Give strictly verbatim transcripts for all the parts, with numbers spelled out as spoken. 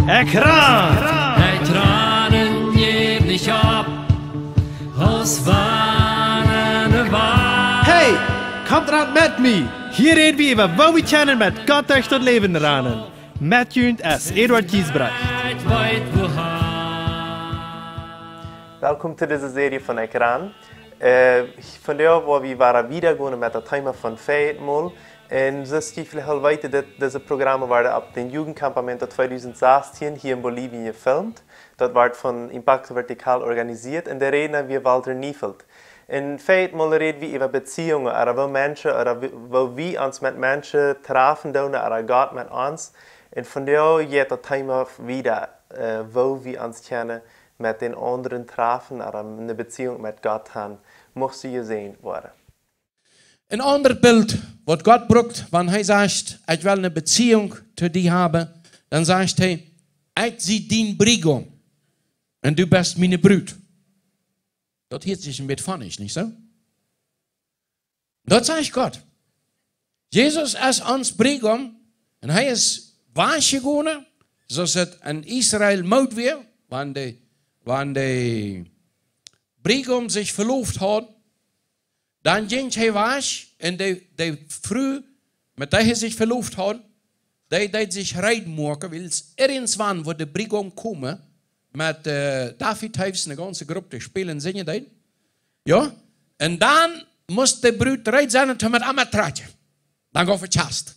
Ekjran! Ekjran, jäw nich opp, aus wann ne Wal. Hey, komt ran met mie! Hia räd wie äwa, woo wie kjennen met Gott derch daut Läwen ranen. Met junt es Eduard Giesbrecht. Ekj weet wua. Welkom to dise Serie von Ekjran. Äh, vondoag woa wie wada wieda gonen met daut Thema von Fäajetmol. Un soo aus jie veleicht aul weeten, dit, dise Programme wieren opp dän Jugendcampamento tweedusent sastieen hia en Bolivien jefilmt. Daut wort von Impacto Vertical organisieet un de Rädna wia Walter Neufeld. Un Fäajetmol räd wie äwa Beziehungen, ooda woo Menschen, ooda woo, woo wie ons met Menschen trafen doonen, ooda Gott met ons. Un vondoag jeit daut Thema wieda, äh, woo wie ons kjennen met dän aundren trafen, ooda ne Beziehung met Gott han, mucht jesäajent woaren. Een aundret Bilt, waut Gott brukt, wan hee sajcht: "Ekj well ne Beziehung to die haben", dan sajcht hee: "Ekj sie dien Briegaum un du best miene Brut." Daut hieet sikj een bät funny, nich soo? Daut sajcht Gott. Jesus es ons Briegaum un hee es wajchjegonen, soo aus et en Israel Mood wia, wan de, wan de Briegaum sikj veloft haud, dan jinkj hee wajch un de, de Fru, met dee hee sikj veloft haud, dee, dee deed sikj reed moaken, wiels irjentwan wudd de Briegaum komen met, äh, Daffy Tapes, ne gaunze Grupp, dee spälen, sinjen deeden. Jo? Un dan must de Brut reed sennen un met am trakjen. Dan gauf et Kjast.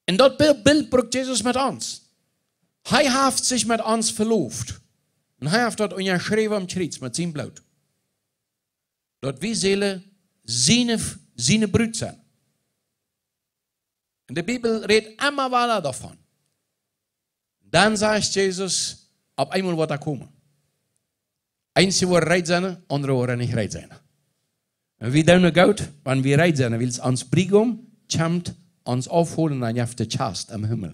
Un daut Bil-, Bilt brukt Jesus met ons. Hee haft sikj met ons veloft. Un hee haft daut unjaschräwen aum Kjriez met sien Bloot. Daut wie sellen siene, siene Brut sennen. Un de Bibel rät emma wada doavon. Dan sajcht Jesus, opp eemol woat hee komen. Eenje woaren reed sennen, aundre woaren nich reed sennen. Un wie doonen goot, wan wie reed sennen, wiels ons Briegaum kjemt ons aufholen, dan jeft et Kjast em Himmel.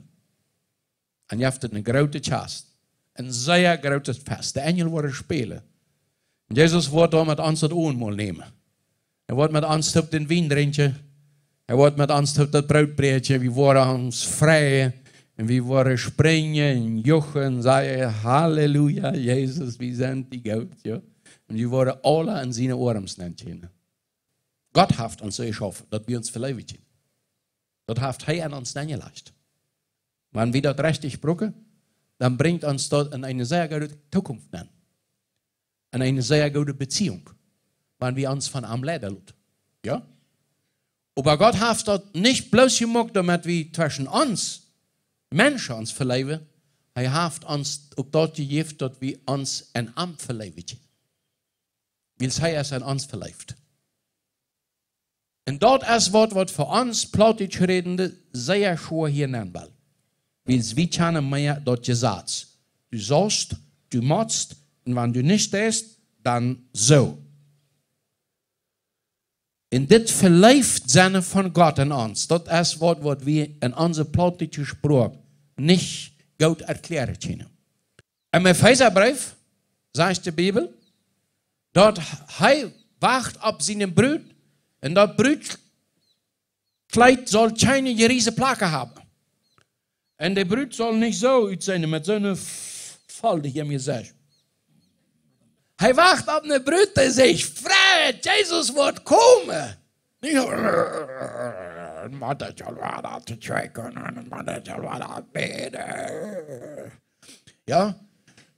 Dan jeft et ne groote Kjast. Een sea grootet Fest. De Enjel woaren spälen. Un Jesus woat doa met ons daut Owentmol nämen. Hee woat met ons toop dän Wien drinkjen. Hee woat met ons toop daut Broot bräakjen. Wie woaren ons freien. Un wie woaren sprinjen un juchen un sajen: "Halleluja, Jesus, wie sent die goot", jo. Un wie woaren aula en siene Oarms nenn kjennen. Gott haft ons soo jeschaufen, daut wie ons veleewen kjennen. Daut haft hee aun ons nenjelajcht. Wan wie daut rajcht brucken, dan brinjt ons daut en eene sea goode Zukunft nenn. En eene sea goode Beziehung, wan wie ons von am leiden loten. Jo? Oba Gott haft daut nich bloos jemoakt, doamet wie tweschen ons Menschen ons veleewen. Hee haft ons uk daut jejäft, daut wie ons en am veleewen kjennen. Wiels hee es en ons veleeft. Un daut es waut, waut fa ons Plautdietsch Rädende sea schwoa hia nenn well. Wiels wie kjanen mea daut Jesaz: "Du saust, du motst, un wan du nich deist, dan soo." Un dit veleeft sennen von Gott en ons, daut es waut, waut wie en onse plautdietsche Sproak nich goot erkjläaren kjennen. Em Efeesabreef sajcht de Bibel, daut hee wacht opp siene Brut un daut Brutkleet saul kjeene jeriese Plakjen haben. Un de Brut saul nich soo utseenen met soone F-, Folde hia em Jesecht. Hee wacht opp ne Brut, dee sikj freit, Jesus woat komen. Nich, "Mott ekj aul wada to Kjoakj gonen, mott ekj aul wada bäden." Jo?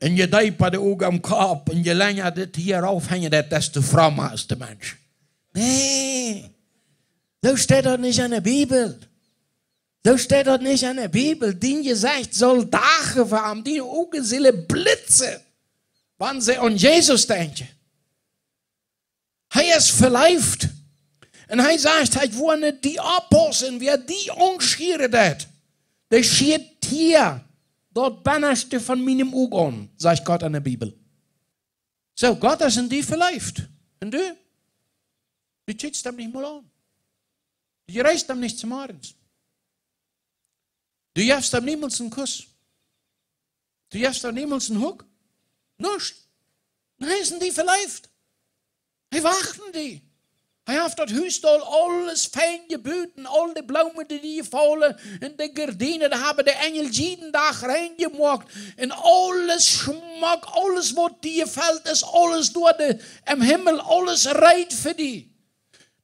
Un je deepa de Uagen aum Kopp un je lenja dit hia aufhenjen, daut, desto fromma es de Mensch. Nä. Soo steit daut nich en de Bibel. Soo steit daut nich en de Bibel. Dien Jesecht saul dachen fa am, diene Uagen sellen blitzen, wan see aun Jesus denkjen. Hee es veleeft. Un hee sajcht: "Ekj woa no die oppaussen, wäa die aunschieren deit, dee schieet hia daut bennaschte von mienem Uag aun", sajcht Gott en de Bibel. Soo, Gott es en die veleeft. Un du? Du kjikjst am nich mol aun. Du jreetst am nich zemorjes. Du jefst am niemols eenen Kuss. Du jefst am niemols eenen Huck. Nuscht. Hee es en die veleeft. Hee wacht opp die. Hee haft daut Hus aul aules fein jebut un aul de Bloomen, dee, dee faulen un de Gardienen, dee haben de Enjel jieden Dach rein jemoakt un aules schmock, aules waut die jefelt es, aules doa de, em Himmel, aules reed fa die.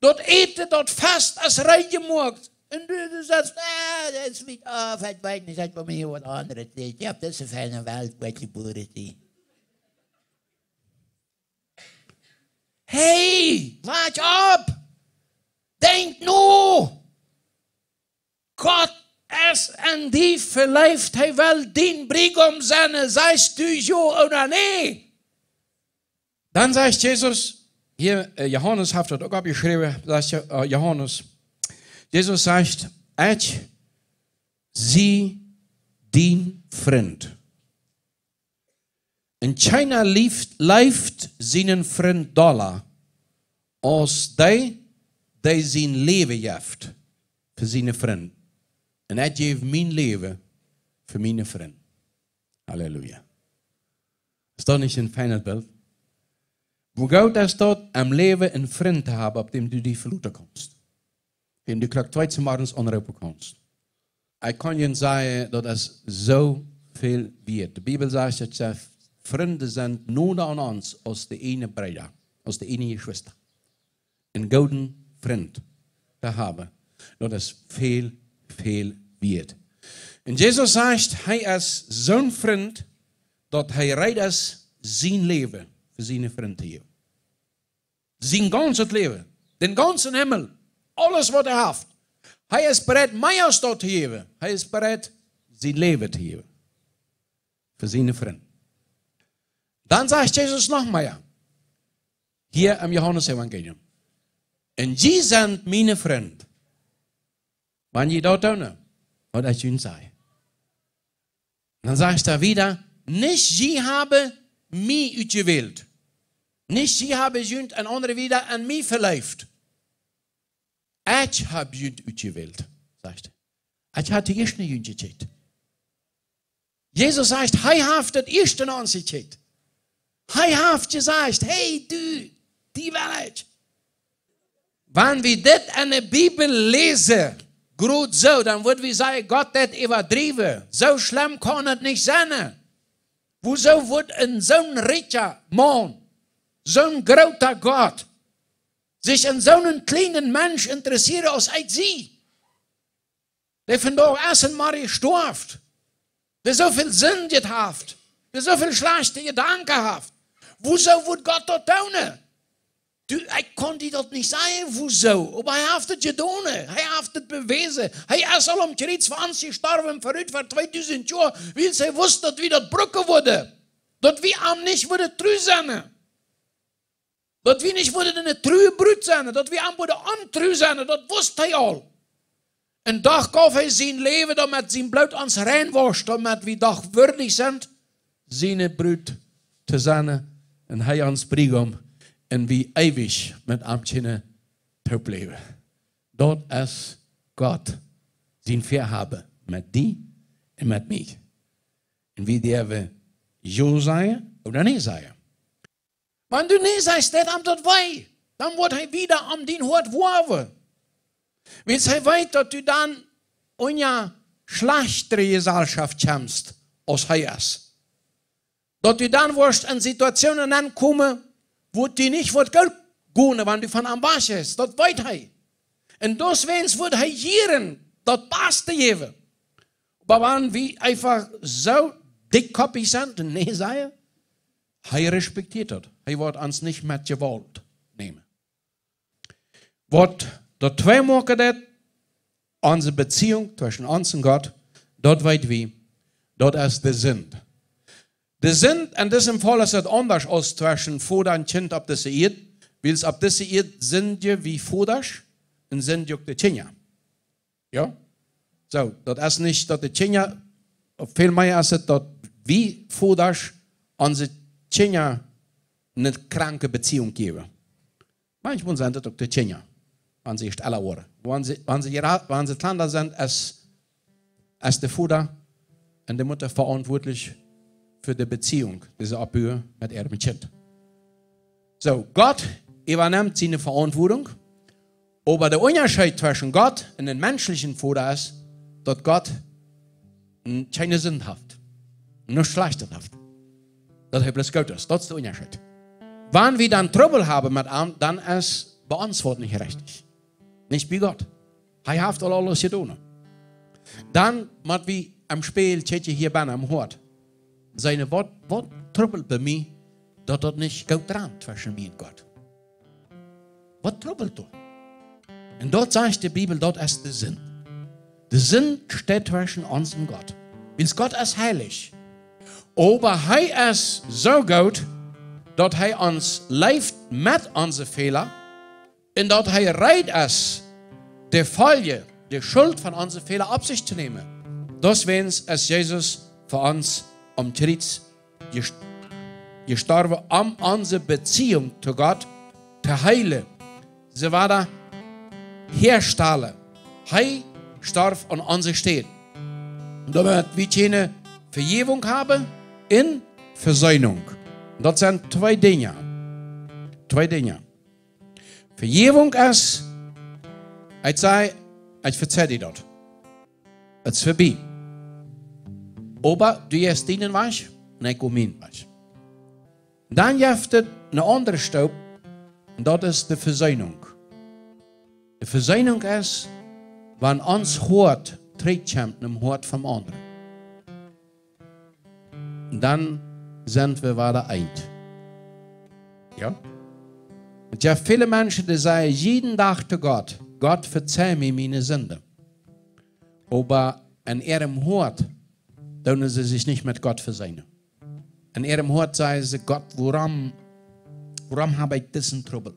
Daut Äten, daut Fest es reed jemoakt. Un du, du sajchst: "Ah, daut es nich, ah, ekj weet nich, ekj well mie waut aundret seenen. Ekj hab dise feine Welt, waut jeboren sie." Hey, wak opp! Denkj no! Gott es en die veleeft, hee well dien Briegaum sennen, sajchst du jo ooda nä? Dan sajcht Jesus, hia, äh, Johanes haft daut uk oppjeschräwen, sajcht Jo-, äh, Johanes. Jesus sajcht: "Ekj sie dien Frint." Un kjeena leeft, leeft sienen Frint dolla aus dee, dee sien Läwen jeft fa siene Frind. Un ekj jäw mien Läwen fa miene Frind. Halleluja. Es daut nich een feinet Bilt? Woo goot es daut, em Läwen eenen Frint to haben, opp däm du die veloten kaust? Däm du Klock twee zemorjes aunroopen kaust. Ekj kaun junt sajen, daut es soo väl wieet. De Bibel sajcht, daut Frind sent noda aun ons aus de eejne Breeda, aus de eejne Jeschwista. Een gooden Frint to haben, daut es väl, väl wieet. Un Jesus sajcht, hee es soon Frint, daut hee reed es, sien Läwen fa siene Frind to jäwen. Sien gaunzet Läwen, dän gaunzen Himmel, aules waut hee haft. Hee es bereit, mea aus daut to jäwen. Hee es bereit, sien Läwen to jäwen fa siene Frind. Dan sajcht Jesus noch mea, hia em Johanes-Evangelium: "Un jie sent miene Frind, wan jie daut doonen, waut ekj junt saj." Dan sajcht hee wieda: "Nich jie haben mie utjewält. Nich jie haben junt, en aundre Wieed, aun mie veleeft. Ekj hab junt utjewält", sajcht hee. "Ekj hab daut ieeschte no junt jekjikjt." Jesus sajcht, hee haft daut ieeschte no ons jekjikjt. Hee haft jesajcht: "Hey, du, die well ekj." Wan wie dit enne Bibel läsen, krakjt soo, dan wudd wie sajen, Gott, daut äwadriewen. Soo schlemm kaun et nich sennen. Wuarom wudd een soon rikja Maun, soon groota Gott, sikj en soon kjlienen Mensch interessieren aus ekj sie? Dee vondoag es en Maria jestorwen. Dee soo väl Sind haft. Dee soo väl schlajchte Jedanken haft. Wuarom wudd Gott daut doonen? Du, ekj kaun die daut nich sajen, wuarom. Oba hee haft et jedonen. Hee haft et bewäsen. Hee es aul aum Kjriez fa ons jestorwen, verut ver tweedusent Joa, wiels hee wist, daut wie daut brucken wudden. Daut wie am nich wudden tru sennen. Daut wie nich wudden eene true Brut sennen, daut wie am wudden ontru sennen, daut wist hee aul. Un doch jeef hee sien Läwen, doamet sien Bloot ons rein woscht, doamet wie doch wieedich sent, siene Brut to sennen, un hee ons Briegaum, un wie eewich met am kjennen toop läwen. Daut es Gott sien Väahaben met die un met mie. Un wie derwen jo sajen ooda nä sajen. Wan du nä sajchst, daut deit am daut wee. Dan woat hee wieda om dien Hoat woawen. Wiels hee weet, daut du dan unja schlajchtere Jeselschoft kjemst, aus hee es. Daut du dan woascht en Situatsjoonen aunkomen, wua et die nich woat goot gonen, wan du von am wajchjeist. Daut weet hee. Un doawäajen woat hee jieren daut Baste jäwen. Oba wan wie eefach soo dikjkoppich sent un nä sajen, hee respekjtieet daut. Hee woat ons nich met Jewault nämen. Waut daut twee moaken deit, onse Beziehung tweschen ons un Gott, daut weet wie, daut es de Sind. De Sind, en disem Faul es et aundasch aus tweschen Voda un Kjint opp dise Ieed, wiels opp dise Ieed sindjen wie Vodasch un sindjen uk de Kjinja. Jo? Soo, daut es nich daut de Kjinja, väl mea es et daut wie Vodasch onse Kjinja eene kranke Beziehung jäwen. Maunchmol sent et uk de Kjinja, wan see ella woaren. Wan see, wan see jera-, wan see kjlanda sent, es, es de Voda un de Mutta veauntwuatlich fa de Beziehung, dee see oppbuen met äa Kjint. Soo, Gott äwanemt siene Veauntwuatunk Oba de Unjascheet tweschen Gott un dän menschlichen Voda es, daut Gott n-, kjeene Sind haft, nuscht Schlajchtet haft. Daut hee bloos goot es. Daut es de Unjascheet. Wan wie dan Trubbel haben met am, dan es bie ons waut nich rechtich. Nich bie Gott. Hee haft aul aules jedonen. Dan mott wie em Spieejel kjikjen hia bennen em Hoat. Seenen, waut, waut trubbelt bie mie, daut daut nich goot rant tweschen mie un Gott? Waut trubbelt doa? Un daut sajcht de Bibel, daut es de Sind. De Sind steit tweschen ons un Gott. Wiels Gott es heilich. Oba hee es soo goot, daut hee ons leeft met onse Fäla un daut hee reed es, de Foljen, de Schult von onse Fäla opp sikj to nämen. Doawäajen es Jesus fa ons aum Kjriez jes-, jestorwen, om onse Beziehung to Gott to heelen, see wada häastalen. Hee storf aun onse Städ, doamet wie kjeene Vejäwunk haben un Vesöhnung. Daut sent twee Dinja. Twee Dinja. Vejäwunk es, ekj saj, ekj vezeih die daut. Daut es verbie. Oba du jeist dienen Wajch un ekj go mienen Wajch. Dan jeft et eene aundre Stoop, un daut es de Vesöhnung. De Vesöhnung es, wan ons Hoat trigjkjemt nom Hoat vom aundren. Dan sent wie wada eent. Jo? Et jeft väle Menschen, dee sajen jieden Dach to Gott: "Gott, vezeih mie miene Sinden." Oba en äarem Hoat doonen see sikj nich met Gott vesöhnen. En äarem Hoat sajen see: "Gott, wuarom, wuarom hab ekj disen Trubbel?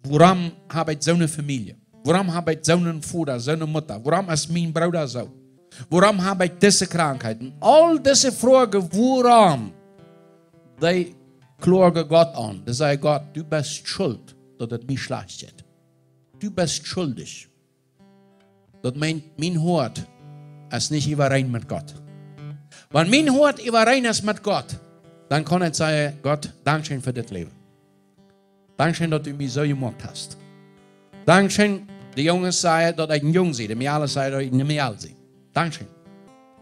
Wuarom hab ekj soone Famielje? Wuarom hab ekj soonen Voda, soone Mutta? Wuarom es mien Brooda soo? Wuarom hab ekj dise Krankheit?" Un aul dise Froagen, wuarom, dee kloagen Gott aun. Dee sajen: "Gott, du best schult, daut et mie schlajcht jeit. Du best schuldich." Daut meent, mien Hoat es nich äwareen met Gott. Wan mien Hoat äwareen es met Gott, dan kaun ekj sajen: "Gott, dankscheen fa dit Läwen. Dankscheen, daut du mie soo jemoakt hast. Dankscheen." De Junges sajen, daut ekj een Jung sie. De Mejales sajen, daut ekj eene Mejal sie. Dankscheen.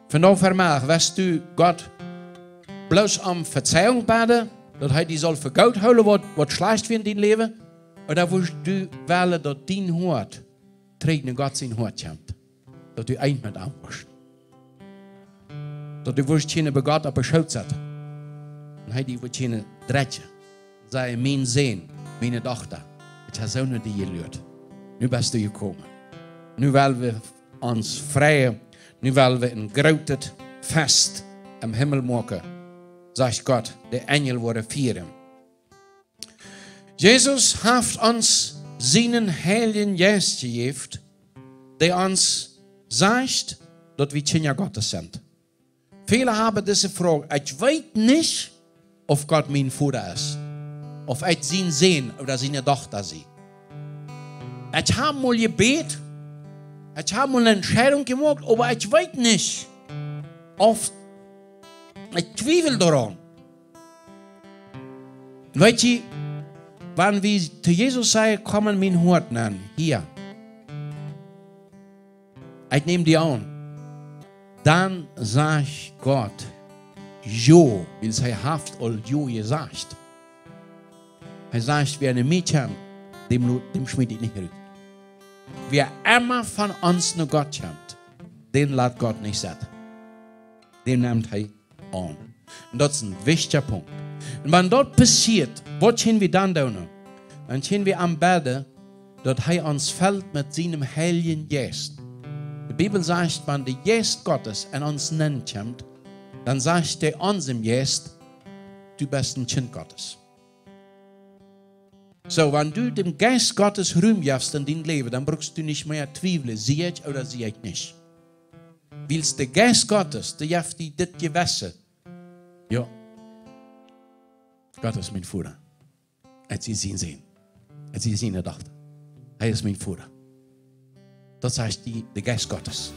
Vondoag Vemeddach, wurscht du Gott bloos om Vezeihunk bäden, daut hee die saul fa goot hoolen, waut, waut schlajcht wia en dien Läwen? Ooda wurscht du wellen, daut dien Hoat trigj no Gott sien Hoat kjemt, daut du eent met am woascht? Daut du wurscht kjennen bie Gott opp dän Schoot sitten un hee die wudd kjennen drekjen, sajen: "Mien Sän, miene Dochta, ekj hab soo no die jeluat. Nu best du jekomen. Nu well wie ons freien. Nu well wie een grootet Fest em Himmel moaken", sajcht Gott, de Enjel woaren fieren. Jesus haft ons sienen Heiljen Jeist jejäft, dee ons sajcht, daut wie Kjinja Gottes sent. Väle haben dise Froag: "Ekj weet nich, auf Gott mien Voda es, auf ekj sien Sän ooda siene Dochta sie. Ekj hab mol jebät, ekj hab mol eene Entscheidunk jemoakt, oba ekj weet nich, auf, ekj twiewel doaraun." Weet jie, wan wie to Jesus sajen: "Komm en mien Hoat nenn, hia. Ekj näm die aun." Dan sajcht Gott jo, wiels hee haft aul jo jesajcht. Hee sajcht: "Wäa no mie kjemt, däm lo-, däm schmiet ekj nich rut." Wäa emma von ons no Gott kjemt, dän lat Gott nich setten. Dän nemt hee aun. Un daut es een wichtja Punkt. Un wan daut passieet, waut kjenn wie dan doonen? Dan kjenn wie am bäden, daut hee ons felt met sienem Heiljen Jeist. De Bibel sajcht, wan de Jeist Gottes en ons nenn kjemt, dan sajcht hee onsem Jeist: "Du best een Kjint Gottes." Soo, wan du däm Jeist Gottes Rum jefst en dien Läwen, dan brukst du nich mea twiewlen, sie ekj ooda sie ekj nich. Wiels de Jeist Gottes, dee jeft die dit Jewessen: "Jo, Gott es mien Voda. Ekj sie sien Sän. Ekj sie siene Dochta. Hee es mien Voda." Daut sajcht die, de Jeist Gottes.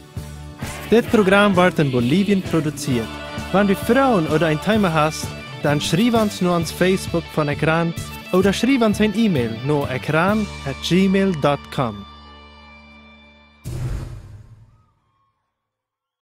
Dit Program woat en Bolivien produziert. Wan du Froagen ooda een Thema hast, dan schriew ons no ons Facebook von Ekran ooda schriew ons een E-Mail no ekran at gmail dot com.